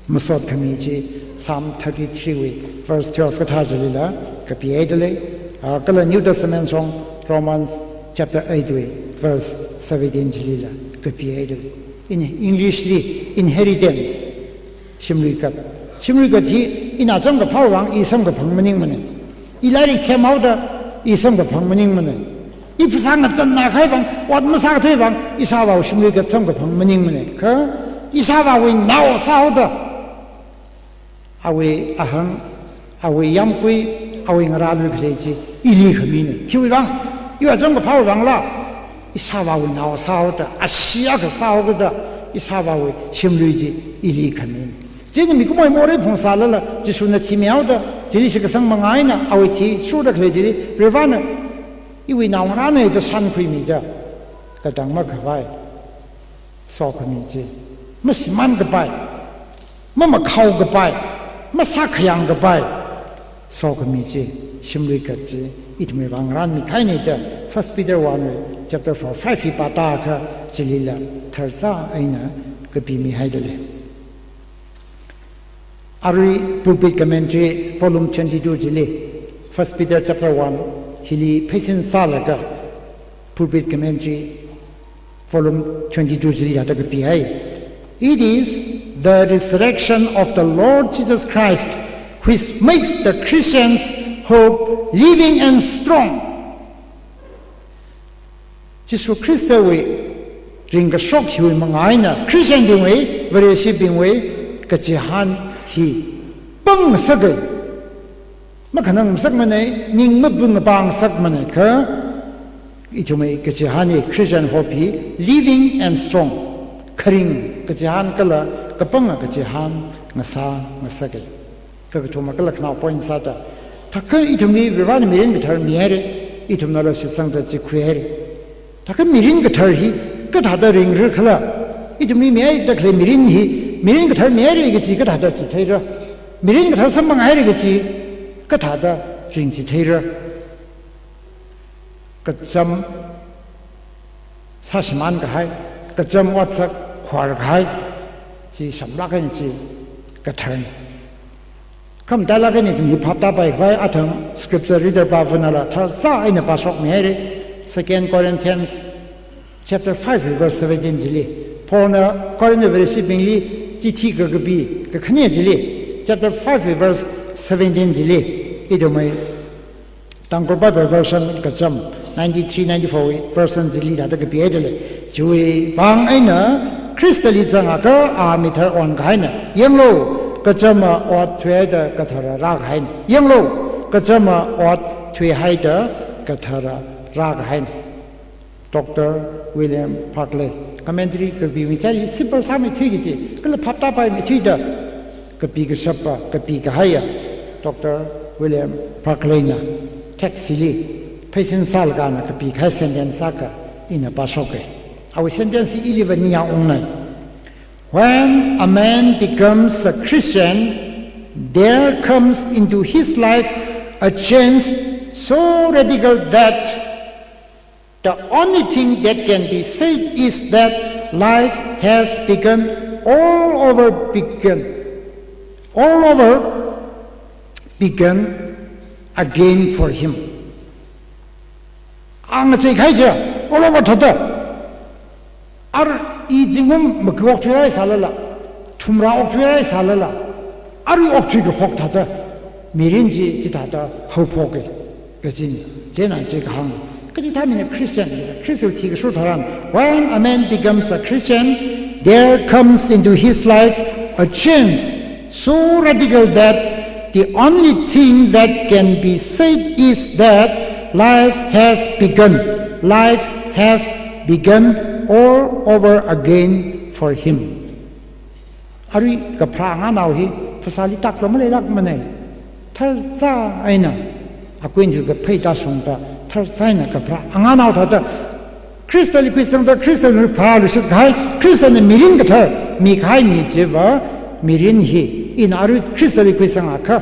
masot khami chi Psalm thirty-three wui verse twelve kathā chilila kapihaida lei. Ah, kala New Testament shong Romans chapter eight wui verse seventeen chilila kapihaida lei. In English li inheritance, shimluikat. Shimluikat hi ina chāmkaphāwui vang i samkaphang maningmana. I lairik themhaoda i samkaphang maningmana. I phasā ngachānna kahai vang, ot masākathei vang, ishāvāwui shimluikat samkaphang maningmana. Kha ishāvāwui nao sāhaoda, awui ahang, awui yāmgui, awui ngarālui khalei chi ili khamina. Khiwui vang, iva chāmkaphāwui vangla, ishāvāwui nao sāhaoda, ashee akha sāhaokida, ishāvāwui shimlui chi ili khamina. Chieina mikumowui morei phungsālala, Jishuna thimihaoda, chili shitkasang manga eina awui thi shurda khalei chili, Varivarana iwui naongarāna da shānkhuimida, katang makhavai Sokhami chi, mashimānkapai, mamakhao kapai, masākhayang kapai, sokhami chi, shimlui kat chi, ithumwui vang ngarānmi kahaina da, First Peter one wui chapter four, five hi pātākha, chilila tharzā eina kapimihaida lei. Arui Pulpit Commentary volume twenty-two chili, First Peter chapter one hili pheisin sālaga, Pulpit Commentary volume twenty-two chili hithāda kapihai. "It is the resurrection of the Lord Jesus Christ which makes the Christian's hope living and strong." Jishu Khristawui ringkashok hiwui manga eina Christian bingwui, Vareshibingwui kachihān hi pāngngasaka. Makhanang ngasakmana, ning mapung pāngngasakmana kha, ithumwui kachihān hi, Christian hope hi living and strong, kharing kachihān kala kapanga kachihān ngasā ngasaka. Kakathuma kala khanaowa point sāda, thākha ithumli Varivarana mirin kathar mihaira, ithumnala shitsangda chi khuihaira. Thākha mirin kathar hi kathāda ringra khala, ithumli mihaida khalei mirin hi, mirin kathar mihaira kaji kathāda chitheira, mirin kathar samphanghaira kaji kathāda ringchitheira. Kacham sāshimān kahai, kacham otsak khuir kahai, chi shamlāk eina chi katharna. Khamatailāk eina ithum hi phaptāpai khavai, athang scripture reader pāvanala tharzā eina pāshokmihaira. Second Corinthians chapter five verse seventeen chili, Paulna Corinth Vareshibingli chithi kakapi kakhane chili, chapter five verse seventeen chili, ithumwui Tangkhul Bible version kacham, ninety-three, ninety-four wui version chili hithāda kapihaida lei. Chiwui vang eina Khristali zangakha a mithar onkahaina. Yanglu, kachama ot thuihaida kathara rākahaina. Yanglu, kachama ot thuihaida kathara rākahaina. Doctor William Barclay, commentary kapiwui chili simple sāmeithui kaji, kala phaptāpaimeithuida kapi kashapa, kapi kahaiya Doctor William Barclayna text hili pheisin sālaga ana kapi kahai sentence akha ina pāshoka. Awui sentence hi iliva ningyāng ungnai. When a man becomes a Christian, there comes into his life a change so radical that the only thing that can be said is that life has begun all over begun, all over begun again for him. A ngachei kahai chi all over thāda. Arui i zingkum maka okthuirai sālala, thumrā okthuirai sālala, arui okthui kaphok thāda, mirin chi chithāda haophoka. Kajina, chieina chi kahāng. Kachithā mina Christian, Christian chi kashur tharan, when a man becomes a Christian, there comes into his life a change so radical that the only thing that can be said is that life has begun. Life has begun all over again for him. Arui kapharā nganao hi phasāli takla maleilākmana. Tharzā eina, akuin hi kaphei tāshungda, tharzā eina kapharā nganao thāda, Khristali khuisangda, Khristali pharāluishit kahai, Khristana mirin kathar mikahai mi chiva, mirin hi, ina arui Khristali khuisangakha,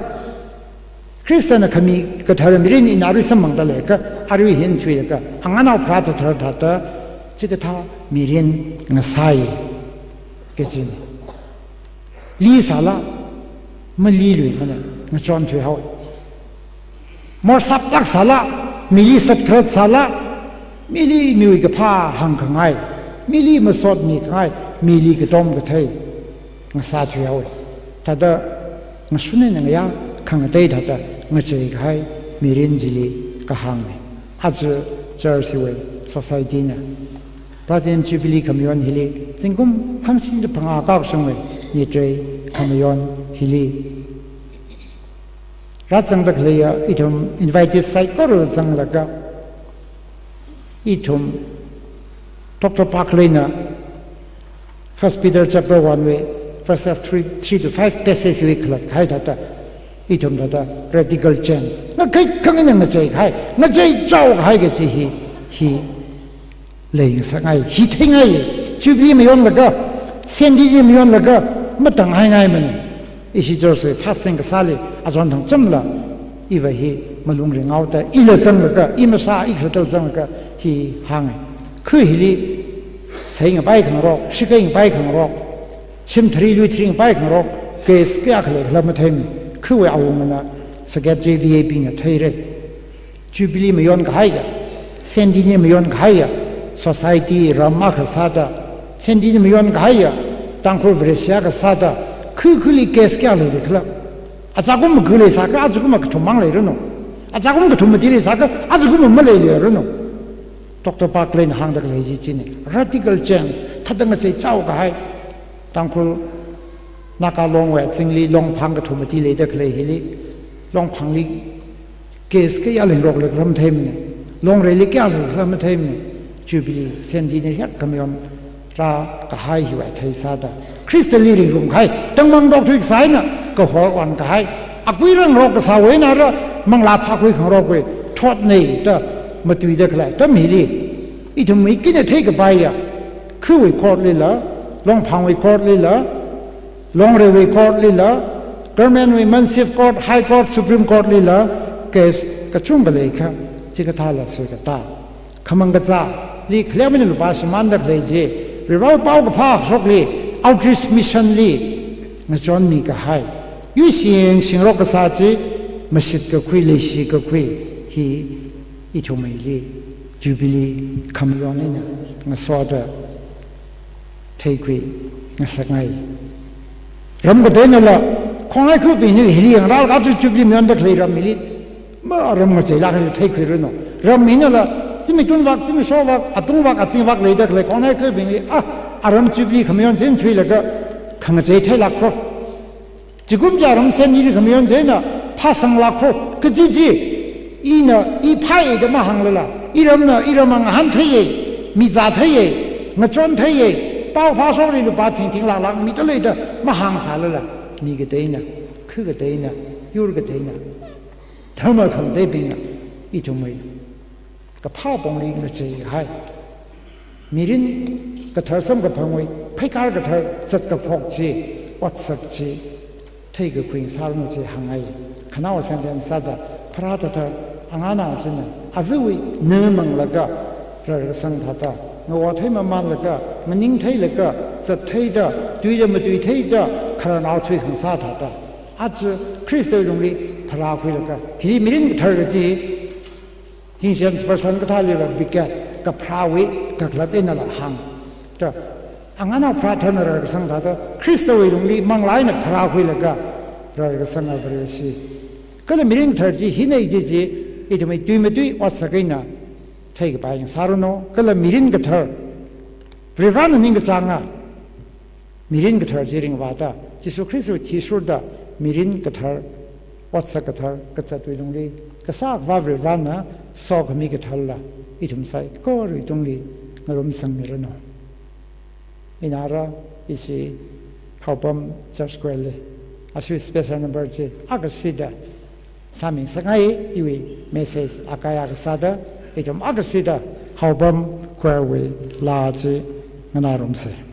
Khristana khami kathar mirin ina arui samphangda leiakha, arui hin thuiakha, nganao pharā thāthar thāda, chikathā mirin ngasai kajina. Li sāla, maliluimana, ngachon thuihaowa. Morsaplāk sāla, mili satkharat sāla, mili miwui kaphā hāngkhangai, mili masot mikhangai, mili katom kathei ngasā thuihaowa. Thāda ngashun eina ngayā khangatei thāda ngachei kahai mirin chili kahāngna. Aja church hiwui society na Platinum Jubilee khamayon hili, zingkum hangchin phangā kakshungwui nitrei khamayon hili rāzangda khaleiya ithum invitees saikora zanglaga, ithum Doctor Barclayna First Peter chapter one wui verses three, three to five passage wui khalat kahai thāda, ithum thāda radical change. Ngakhai khangna ngachei kahai, ngachei chao kahai kaji hi, hi leingasakngai, hi theingai. Jubilee mayonlaga, Saint Denis mayonlaga, matanghai ngaimana. Ishi church wui fasting kasāli, achon thangchamla, iva hi malung ringhaoda, ila zanglaga, i masā, i khalattala zanglaga, hi hānga. Kha hili, sai ngapai khangarok, shikai ngapai khangarok, shim thari lui thari ngapai khangarok, case kayākha leikhala matheimana, khawui awungana, secretary V A P na theira. Jubilee mayonkahaiya, Saint Denis mayonkahaiya, society ram akha sāda, Saint Denis mayonkahaiya, Tangkhul Vareshi akha sāda, khu khuli case kayā leikhala. Achakum maga leisākha, achakum makathum mang leiranu. Achakum kathum mati leisākha, achakum maleili ranu. Doctor Park Lane hāngda khalei chi china. Radical change, thāda ngachei chaokahai. Tangkhul Naga Long wui azingli Longphang kathum mati leida khalei hili. Longphangli case kayā leingarok leikhala matheimana. Longreili kayā leikhala matheimana. Jubilee, Saint Denis hiyākha mayon rākahai hiwui theisāda. Khristali ringrumkahai, tangmang dokthui kasā eina, kahor onkahai. Akui rangrok kasāwui eina rā, manglā phākhui khangarokwui, thotna da, matuida khalei atam hili. Ithum mikina theikapaiya, khawui court lila, Longphangwui court lila, Longreiwui court lila, Government wui Mansfield Court, High Court, Supreme Court lila, case kachungkha leikha, chikathāla suikata. Khamang kazāli khalem eina lupā shimānda khalei chi, Varewui paokaphā shokli, outreach mission li, ngachonmikahai. Yuishing shingrok kasā chi, mashitkakhui, leishikakhui, hi ithumwuili, Jubilee khamayon eina, ngasoda, theikhui, ngasakngai. Ram kateonala, khongnaikhabingli hili yangrālaga chu Jubilee mayonda khalei ram hili, ma ram ngacheilāk hi theikhuiranu. Ram hinala, zimikhun vak, zimiksho vak, atung vak, azing vak leida khalei khongnaikhabingli, ah, aram Jubilee khamayon chieina thuilaga, khangachei theilākho. Chikumja ram Saint Denis khamayon chieina, phāsanglākho, kaji chi, ina, i phāya da mahānglala, iramna, iram ngahān theiya, mizā theiya, ngachon theiya, pao phāshokli lupā thingthing laklāk mida leida mahāngsālala, mi kateina, khu kateina, yur kateina, dharma khangateibingna, ithumwui kaphā pongli ngacheihai. Mirin kathar samkaphangwui, pheikar kathar zatkaphok chi, otsak chi, theikakhui sāranu chi hāngngai. Khanao sentence sāda, pharā thāthar, anganao china, avawui na manglaga, rarkasang thāda, ngawo theimamanlaga, nganing theilaga, zat theida, tuida matui theida, khararnao thuikhangasā thāda. Aja Khristawui lungli pharākhuilaga, hili mirin kathar kaji, King James Version kathālila beget, kapharāwui kakhalat einala hāng. Da, anganao pharā tharna rarkasang thāda, Khristawui lungli manglā eina pharākhuilaga, rarkasanga Vareshi. Kala mirin kathar chi hina kaji chi, ithumwui tuimatui otsak eina, theikapai ngasāranu, kala mirin kathar, Varivarana ningkachānga, mirin kathar chi ringvāda, Jishu Khristawui athishurda, mirin kathar, otsak kathar, kazatwui lungli, kasā Akhava Varivarana sokhami katharla, ithum saikorawui tungli, ngarumsangmiranu. Ina rā, ishi Haopam Church Choir li, asui special number chi, akha sida, sāmingasakngai, iwui message akaya kasāda, ithum akha sida Haopam Choir wui laa chi nganārumsa.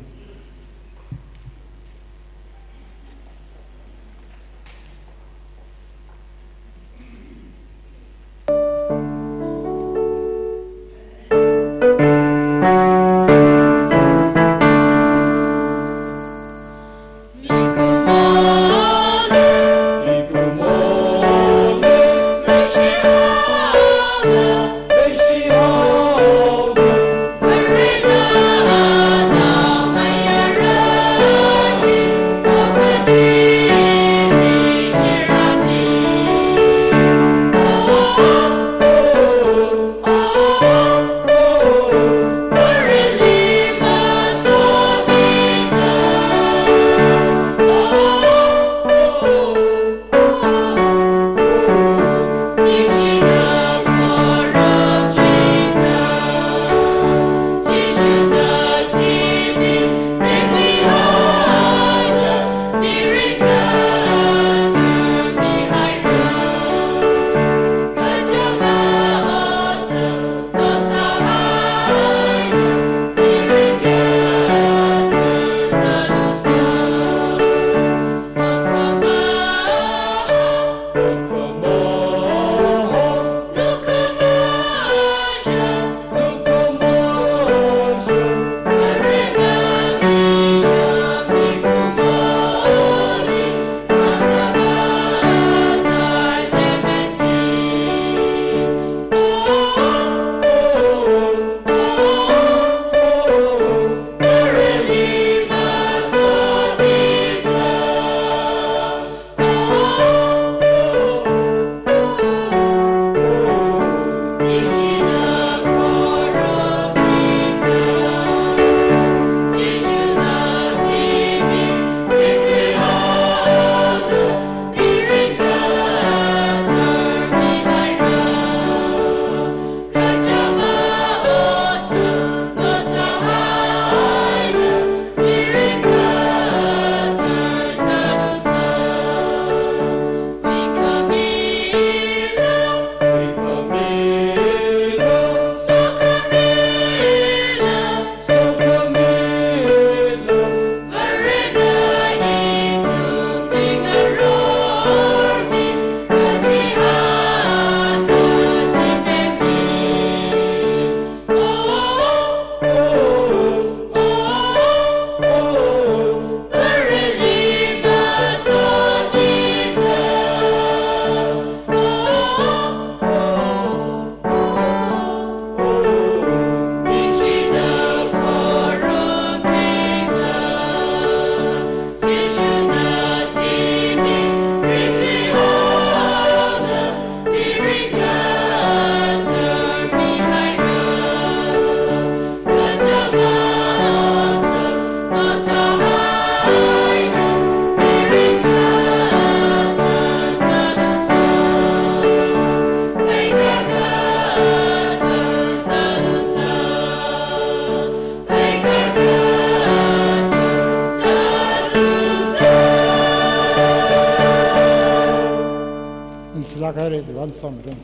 Thare Divan Samrin.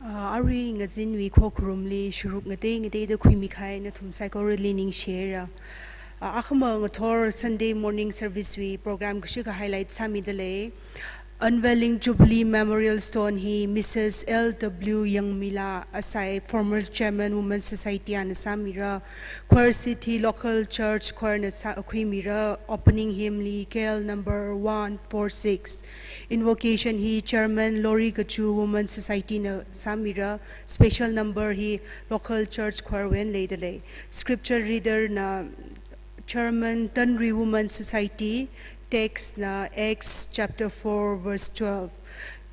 Ah, arui ngazinwui khokharumli sharuk ngatei ngateida khuimi kahai nathum saikorali ningshira. Ah, akhama ngathor Sunday morning service wui program kashika highlight sāmida lei. Unveiling Jubilee Memorial Stone hi Missus L W Yangmila Asai, former chairman Women Society ana sāmira. Choir seat hi local church choir na sā, khuimira. Opening hymn li K L number one four six. Invocation hi chairman Lori Kachu Women Society na sāmira. Special number hi local church choir wui eina leida lei. Scripture reader na chairman Tanri Women Society, text na Acts chapter four verse twelve.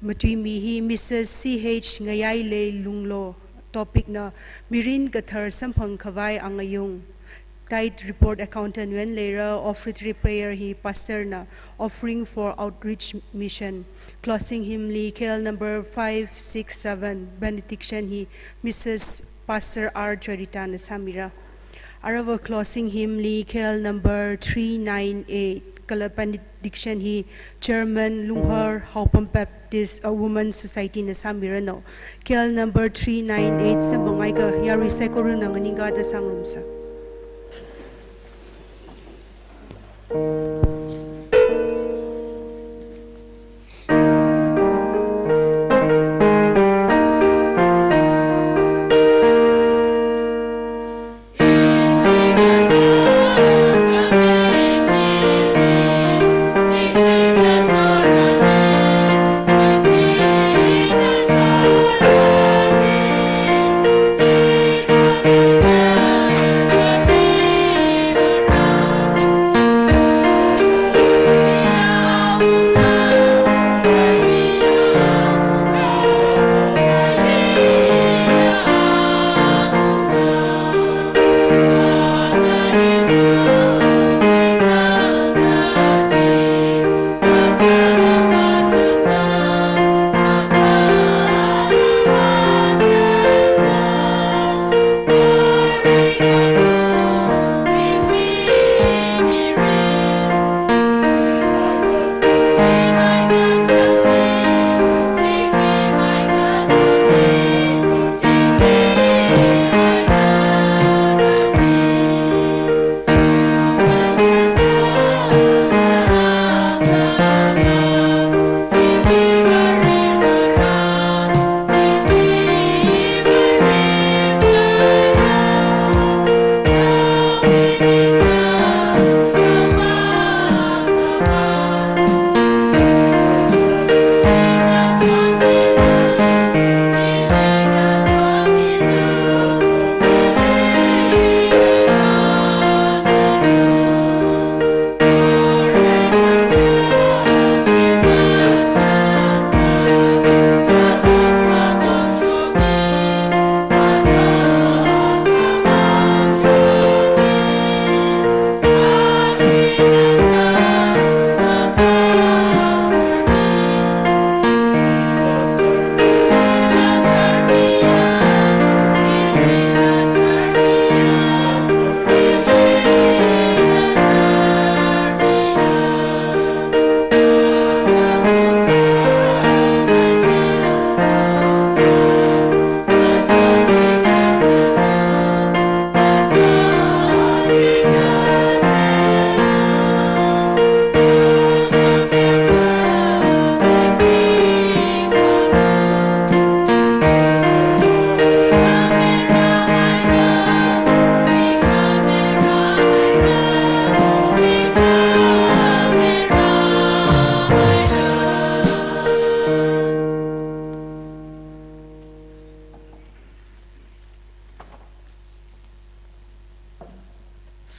Matuimi hi Missus C H Ngayailei Lunglo, topic na mirin kathar samphang khavai angayung. Tithe report accountant wui eina leira. Offertory prayer hi pastor na offering for outreach mission. Closing hymn li K L number five six seven, benediction hi Missus Pastor R Chorita na sāmira. Aruiva closing hymn li K L number three nine eight, kala benediction hi chairman Lunghar Haopam Baptist, uh, Women Society na sāmiranu. K L number three nine eight samphangngaiakha yarui saikorana nganingkada sāngarumsa.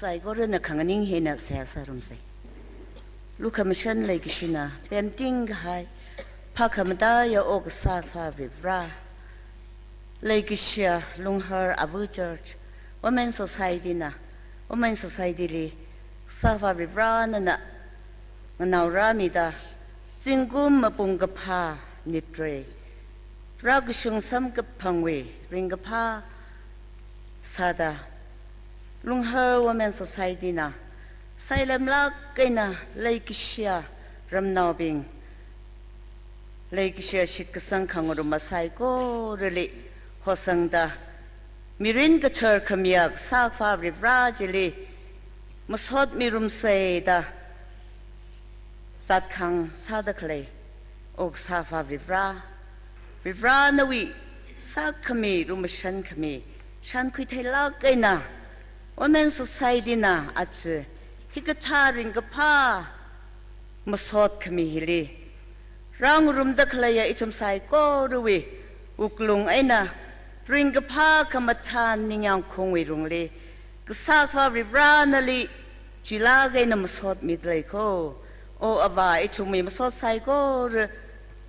Saikorana khanganing eina seihā sārumsa. Lukhamashan leikashina pemting kahai, phākhamataiya okasā Akhava Vare, leikashiya Lunghar Ava Church Women Society na Women Society li, Kasāva Varivara nana nganao rāmida, zingkum mapung kaphā nitrei, rākashung samkaphangwui ringkaphā sāda, Lunghar Women Society na sailemlāk eina leikashiya ramnaobing, leikashiya shitkasang khangaruma saikorali hosangda, mirin kathar khamiya Kasāva Varivara chili masot mirumsei da zatkhang sāda khalei, O Kasāva Varivara, Varivara nawui sākhami, lumashan khami shānkhui theilāk eina, Women Society na aja hikathā ringkaphā masot khami hili rāngarumda khaleiya ithum saikorawui wuklung eina ringkaphā khamathā ningyāng khungwui lungli, Kasāva Varivara nali chilāk eina masot mida lei kho. O Avā, ithumwui masot saikora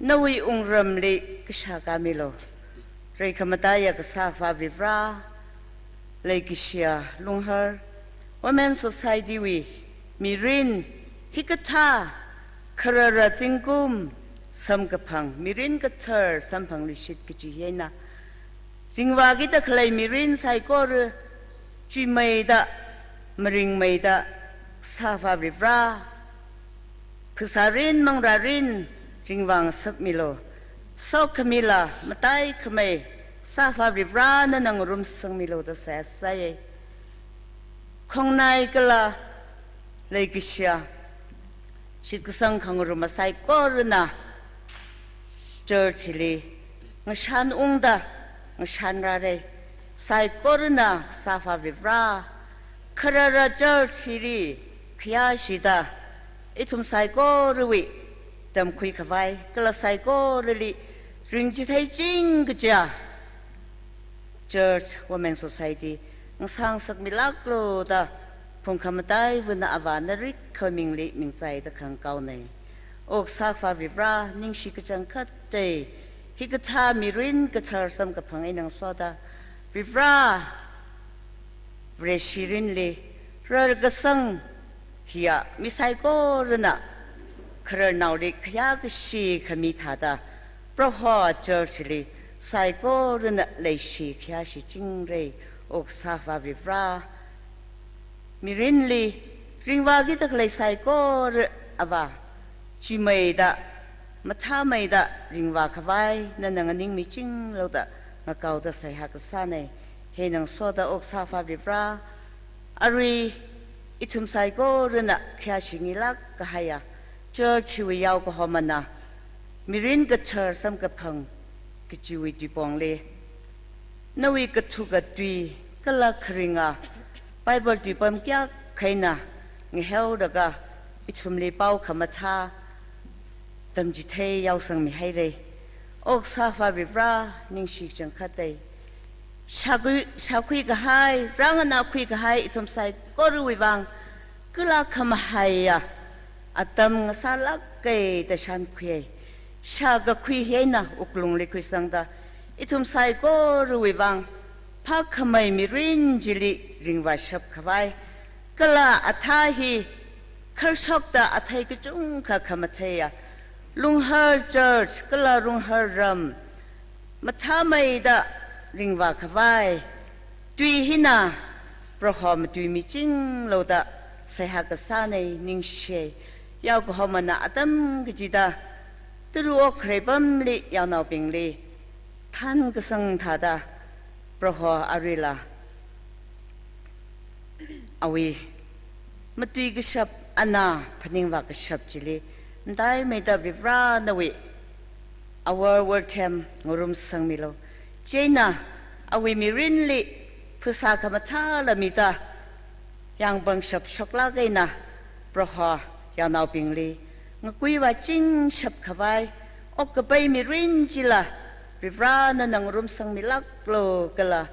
nawui wungramli kashā kāmilu. Reikhamataiya Kasāva Varivara, leikashiya Lunghar Women Society wui mirin hikathā kharara zingkum samkaphang, mirin kathar samphangluishit kaji hi eina, ringvākida khalei mirin saikora chuimeida, maringmeida, Kasāva Varivara, phasārin mangrārin ringvā ngasakmilu. Sokhamila mataikhamei Kasāva Varivara nana ngarumsangmilu da seihā sāya. Khongnai kala leikashiya shitkasang khangaruma saikorana church hili ngashan ungda ngashan rāra. Saikorana Kasāva Varivara, kharara church hili khayāshida, ithum saikorawui tamkhui khavai kala saikorali ringchitheiching kaja Church Women Society ngasāngasakmilāklu da phungkhamataiwui eina Avā narikhao mingli mingtsaida khangakaona. O Kasāva Varivara, ningshi kachangkhatta, hikathā mirin kathar samkaphang eina ngasoda, Varivara, Vareshi mirinli rarkasang hiya mi saikorana khararnaoli khayākashi khami thāda, Proho church li saikorana leishi khayāshichingra. O Kasāva Varivara, mirinli ringvākida khalei saikora Avā, chuimeida, mathāmeida ringvā khavai nana nganingmichinglu da ngakaoda seihā kasāna. Hieina ngasoda O Kasāva Varivara, arui ithum saikorana khayāshingilāk kahaiya church hiwui yaokahomana mirin kathar samkaphang kajiwui tuipongli, nawui kathuka tui kala kharinga Bible tuipam kayākha eina ngaheolaga ithumli pao khamathā tamchithei yaosangmihaira. O Kasāva Varivara, ningshi kachangkhatta, shākhui, shākhui kahai, rānganākhui kahai ithum saikorawui vang kala khamahaiya atam ngasālāka da shānkhuiya. Shākakhui hi eina wuklungli khuisangda, ithum saikorawui vang phākhamei mirin chili ringvāshap khavai kala athā hi kharshokta athei kachungkha khamatheiya Lunghar church kala Lunghar ram mathāmeida ringvā khavai tui hina Proho matuimichinglu da seihā kasāna. Ningshi, yaokahomana atam kachida tara okharei pamli yaonaobingli thankasang thāda, Proho aruila awui matuikashap, ana phaningvākashap chili mataimeida Varivara nawui awor worthem ngarumsangmilu. Chieina awui mirinli phasā khamathāla mida, yāngpangshap shoklāk eina Proho yaonaobingli ngakuivāchingshap khavai okkapai mirin chila Varivara nana ngarumsangmilāklu kala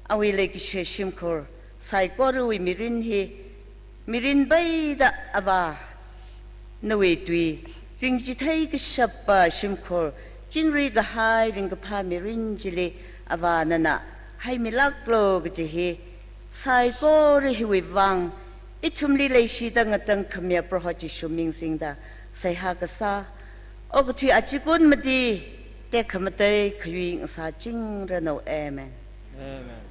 awui leikashi shimkhur saikorawui mirin hi mirin peida Avā nawui tui ringchithei kashapa shimkhur chingri kahai ringkaphā mirin chili Avā nana haimilāklu kaji hi Saikora hiwui vang, ithumli leishida ngatangkhamiya Proho Jishu ming singda seihā kasā, okathui achikun mati tekhamatei khayui ngasāchingranu. Amen. Amen.